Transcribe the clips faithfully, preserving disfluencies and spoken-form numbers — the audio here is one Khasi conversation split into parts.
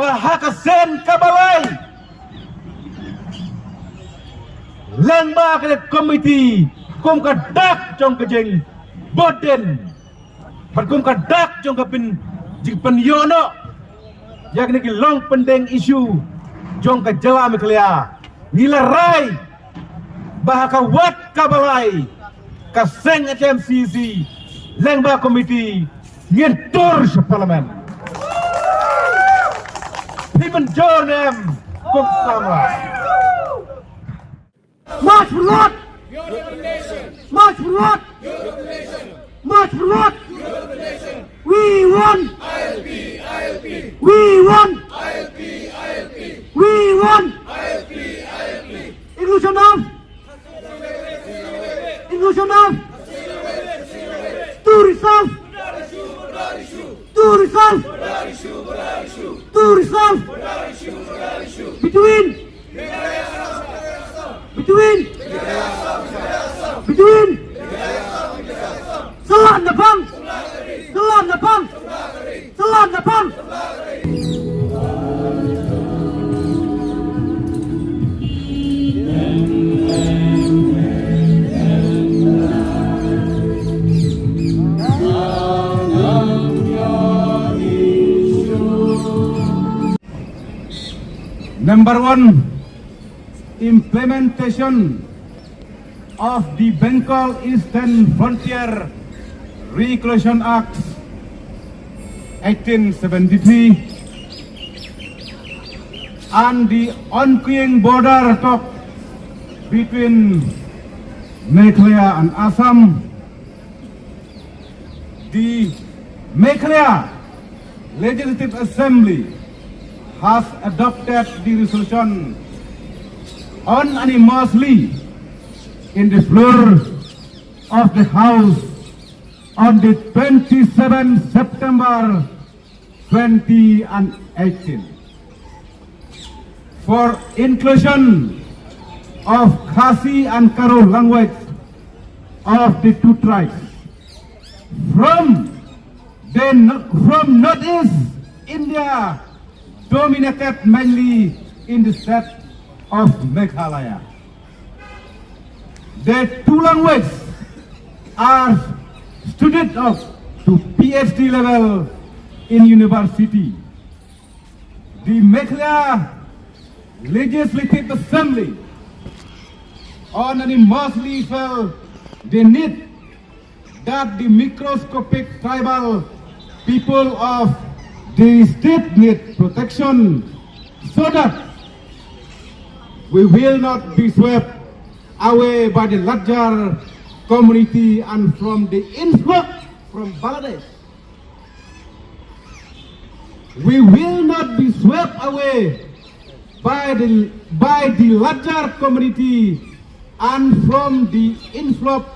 Ha ka sien kaba lai, lyngba ka komiti kum ka dak jong ka jingbud, bad kum ka dak jong ka pyn, jingpynïoh noh ïa kine ki long pending issue jong ka jylla Meghalaya, ngi la rai ba ha ka wat kaba lai, ka seng H M C C lyngba komiti ngin tur sha Parliament. Phi mynjur ne em kum samla? March forward! March forward! March forward! We want! We want! We want! Inclusion of! Inclusion of! To resolve! To resolve! To resolve! Between! Between! Between! Salan na pang! Salan na pang! Salan na pang! Number one, implementation of the Bengal Eastern Frontier Reclamation Act eighteen seventy-three and the ongoing border talk between Meghalaya and Assam. The Meghalaya Legislative Assembly has adopted the resolution unanimously in the floor of the House on the twenty-seventh September twenty eighteen for inclusion of Khasi and Garo language of the two tribes from the no-, from northeast India, dominated mainly in the state of Meghalaya. The two languages are studied of to P H D level in university. The Meghalaya Legislative Assembly unanimously felt the need that the microscopic tribal people of the state need protection so that we will not be swept away by the larger community and from the influx from Bangladesh. We will not be swept away by the, by the larger community and from the influx,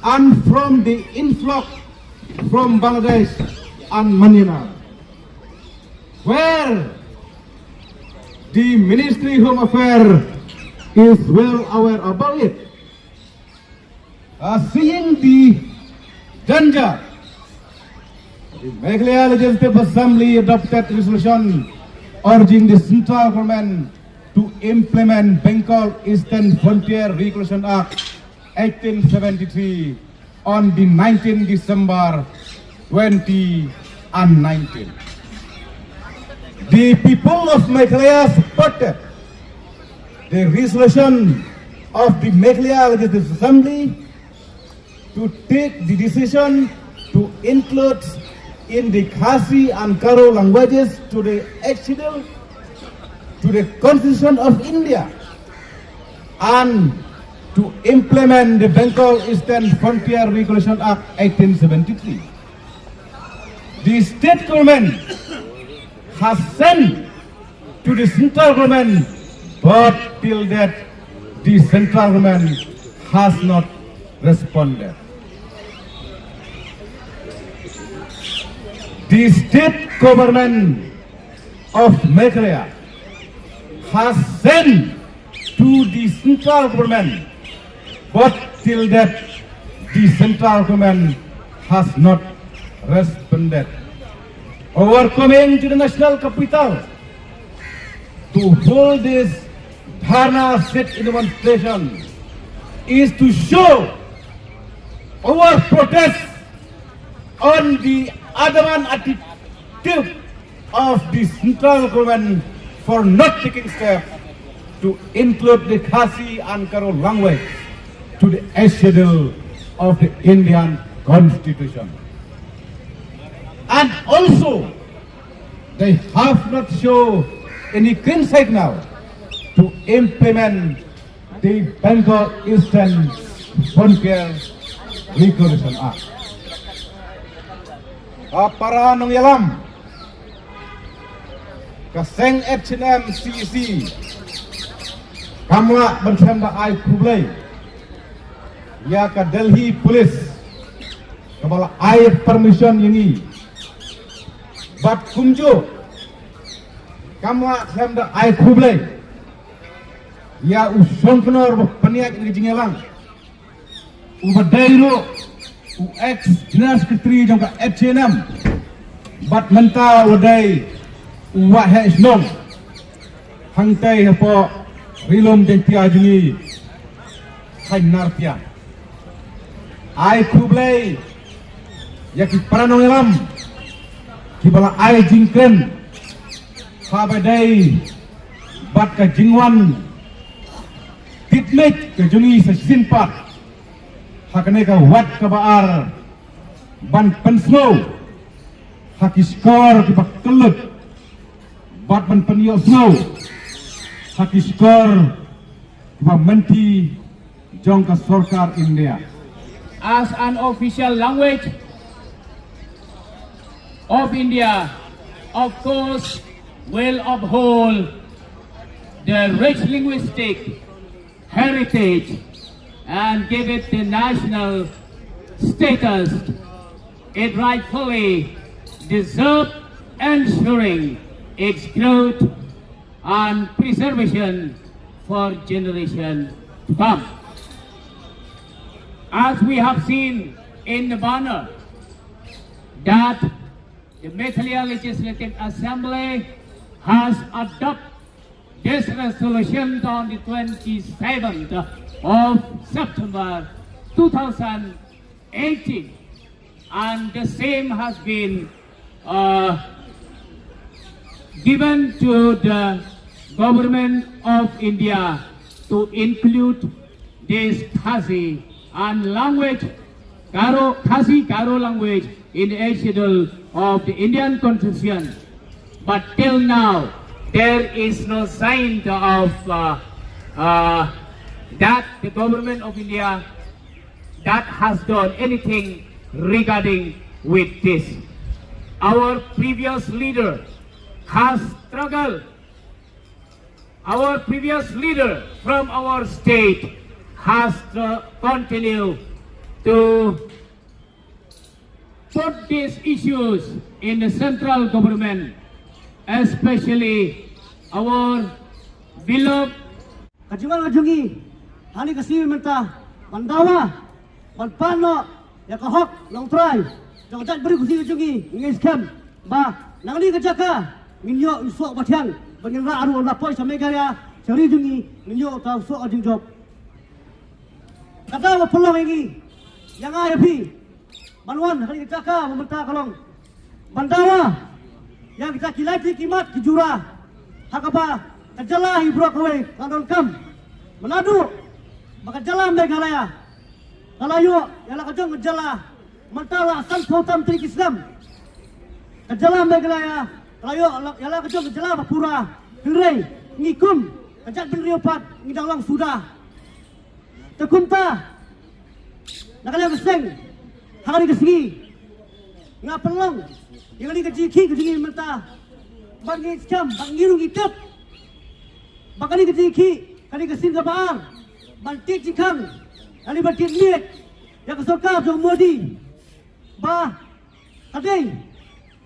and from the influx from Bangladesh and Myanmar, where the Ministry Home Affairs is well aware about it. Uh, seeing the danger, the Meghalaya Legislative Assembly adopted resolution urging the central government to implement Bengal Eastern Frontier Reclamation Act eighteen seventy-three on the nineteenth December twenty nineteen. The people of Meghalaya supported the resolution of the Meghalaya Legislative Assembly to take the decision to include in the Khasi and Garo languages to the Eighth Schedule to the Constitution of India and to implement the Bengal Eastern Frontier Reclamation Act eighteen seventy-three. The state government has sent to the central government, but till that the central government has not responded. The state government of Meghalaya has sent to the central government, but till that the central government has not responded. Our coming to the national capital to hold this dharna sit-in demonstration is to show our protest on the adamant attitude of the central government for not taking steps to include the Khasi and Garo language to the Eighth Schedule of the Indian Constitution. And also, they have not shown any green signal to implement the Bengal Eastern Frontier Recognition Act. Ka para nongïalam ka seng H N M C E C kam lah ban khlem da ai khublei ïa ka Delhi Police kaba la ai permission ïa ngi. Bad kumjuh kam lah khlem da ai khublei ïa u Shongknor ba pynïaid ïa ka jingïalang, uba dei ruh u ex General Secretary jong ka H N M, bad mynta u dei u waheh shnong hangtei hapoh Ri Lum Jaiñtia jong ngi ha Nartiang. Ai khublei ïa ki para nongïalam kiba la ai jingkren ha ba dei bad ka jingwan tipmit ka jong ngi sa shisien pat ha kane ka wat kaba ar ban pynsngew ha ki shkor kiba kyllut bad ban pynïohsngew ha ki shkor kiba mynta jong ka sorkar India. As an official language of India, of course, will uphold the rich linguistic heritage and give it the national status it rightfully deserves, ensuring its growth and preservation for generations to come. As we have seen in the banner, that the Meghalaya Legislative Assembly has adopted this resolution on the twenty-seventh of September two thousand eighteen, and the same has been uh, given to the Government of India to include this Khasi and language, Garo, Khasi Garo language in the Eighth Schedule of the Indian Constitution. But till now, there is no sign of uh, uh, that the Government of India that has done anything regarding with this. Our previous leader has struggled. Our previous leader from our state has to continue to put these issues in the central government, especially our beloved. Ka jingwan ka jong ngi ha kane ka sngi mynta ban dawa ban pan noh ïa ka hok longtrai jong ka jaitbynriew Khasi ka jong ngi. Ngi skhem ba na kane ka jaka ngin ïoh u soh ba thiang ba ngin rah ruh ban poi sha Meghalaya, sha ri jong ngi, ngin ïoh uta u soh ka jingjop. Ka daw ba pynlong ïa ngi, ïa nga ïa phi ban wan ha kane ka jaka ba mynta ka long ban dawa ïa kita ki lai tylli ki mat ki jura ha kaba ka jylla hi baroh kawei ka donkam. Ba naduh ba ka jylla Meghalaya ka la ïoh ïa la ka jong ka jylla mynta la sanphew tam tylli ki snem. Ka jylla Meghalaya ka la ïoh ïa la ka jong ka jylla ba pura, hynrei ngi kum ka jaitbynriew pat ngi dang long suda. Te kumta na ka liang ka seng ha kane ka sngi nga pynlong ïa kane ka jingïakhih ka jong ngi mynta. Bad ngi skhem bad ngi ruh ngi tip ba kane ka jingïakhih kane ka sien kaba ar ban tied jingkhang lane ban tied miej ïa ka sorkar jong Modi ba ka dei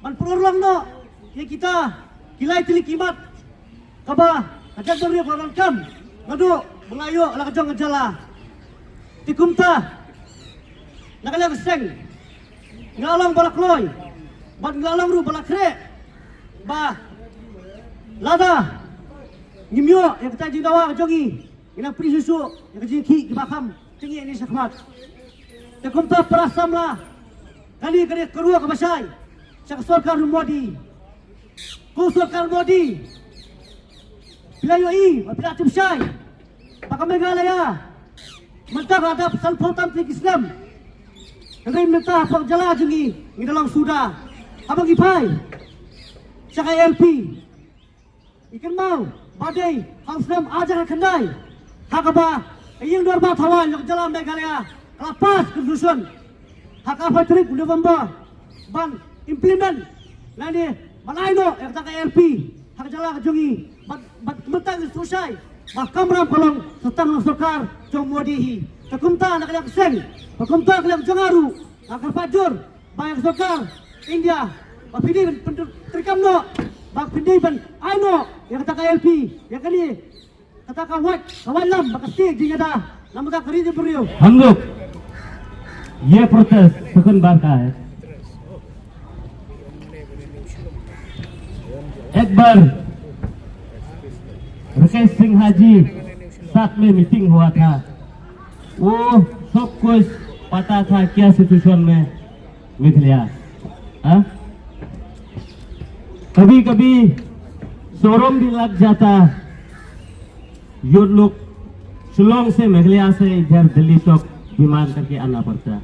ban pynurlong noh ïa kita ki lai tylli ki mat kaba ka jaitbynriew ka la donkam naduh ba nga ïoh la ka jong ka jylla. Te kumta na ka liang ka seng nga long ba la kloi bad nga long ruh ba la khreh Ba lada ngim ïoh ïa kata ka jingdawa ka jong ngi, ngin ym pynïoh shuh shuh ïa ka jingkhih kiba kham jingeh ne shakhmat. Te kumta para samla, kane ka dei ka ruh kaba shai sha ka sorkar Modi. Ko sorkar Modi, phi la ïohi, phi la tip shai ba ka Meghalaya mynta ka dap sanphew tam tylli ki snem. Hynrei mynta hapoh jylla jong ngi ngi da long suda. Haba ngi phai sha ka A L P, ngi kynmaw ba dei ha u snem ar hajar khyndai ha kaba ka ïing dorbar thawaiñ jong ka jylla Meghalaya ka la pass ka resolution ha ka arphew tarik November ban implement lane ban ai noh ïa kata ka A L P ha ka jylla ka jong ngi. Bad, bad mynta ngi sngewshai ba kamram ka long sa tang na sorkar jong Modi hi. Te kumta na ka liang ka seng, ba kumta ka liang jong nga ruh nga kyrpad jur ba ïa ka sorkar India ba phin dei ban pyntreikam noh, ba phin dei ban ai noh ïa kata ka A L P, ïa kane, kata ka wait, ka wait lam ba ka state jingïada namar ka ri jong briew. हम लोग ये प्रोटेस्ट सेकंड बार का है। एक बार राकेश सिन्हा जी साथ में मीटिंग हुआ था, वो सब कुछ पता था क्या सिचुएशन में मेघालय। हाँ, कभी कभी शोरूम भी लग जाता, यूथ लोग शिलोंग से, मेघालय से इधर दिल्ली तक डिमांड करके आना पड़ता।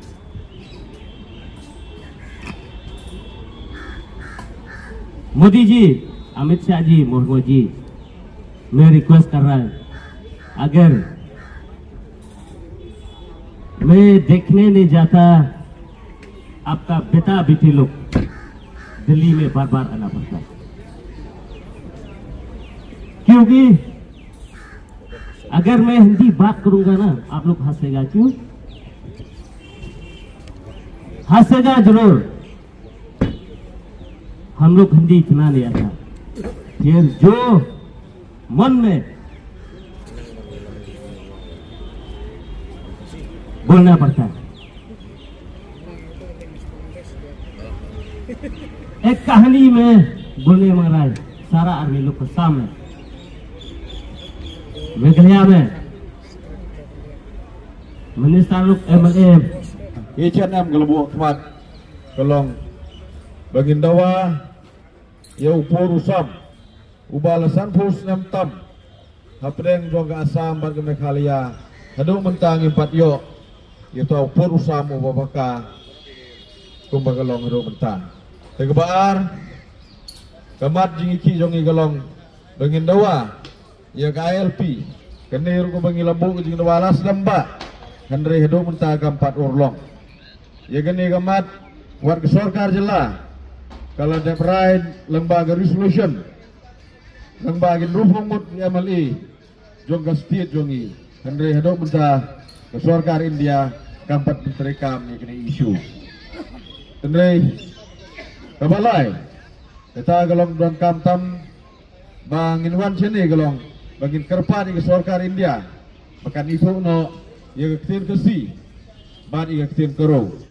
मोदी जी, अमित शाह जी, मुर्मू जी, मैं रिक्वेस्ट कर रहा हूँ, अगर मैं देखने नहीं जाता, आपका बेटा बेटी लोग दिल्ली में बार बार आना पड़ता है, क्योंकि अगर मैं हिंदी बात करूंगा ना, आप लोग हंसेगा। क्यों हंसेगा? जरूर। हम लोग हिंदी इतना नहीं आता, फिर जो मन में बोलना पड़ता है। एक कहानी में बोलने में रहा है, सारा आर्मी लोग को सामने, मेघालय में मिनिस्टर लोग, एमएलए, H and M ka la buh khmat ka long ba ngin dawa ïa u por u sam uba la sanphew snem tam hapdeng jong ka Assam bad ka Meghalaya. Haduh mynta ngim pat ïoh ïa uta u por u sam uba paka kumba ka long haduh mynta. Te kaba ar, ka mat jingïakhih jong ngi ka long ba ngin dawa ïa ka I L P. Kane ruh kaba ngi la buh ka jingdawa la slem bha, hynrei haduh mynta kam pat urlong. Ïa kane ka mat, wat ka sorkar jylla ka la dep rai lyngba ka resolution, lyngba ki hynriewphew ngut ki M L A jong ka state jong ngi, hynrei haduh mynta ka sorkar India kam pat pyntreikam ïa kane issue. Hynrei kaba lai, kata ka long donkam tam ba ngin wan shane ka long ba ngin kyrpad ïa ka sorkar India ba kan ithuh noh ïa ka ktien Khasi bad ïa ka ktien Garo.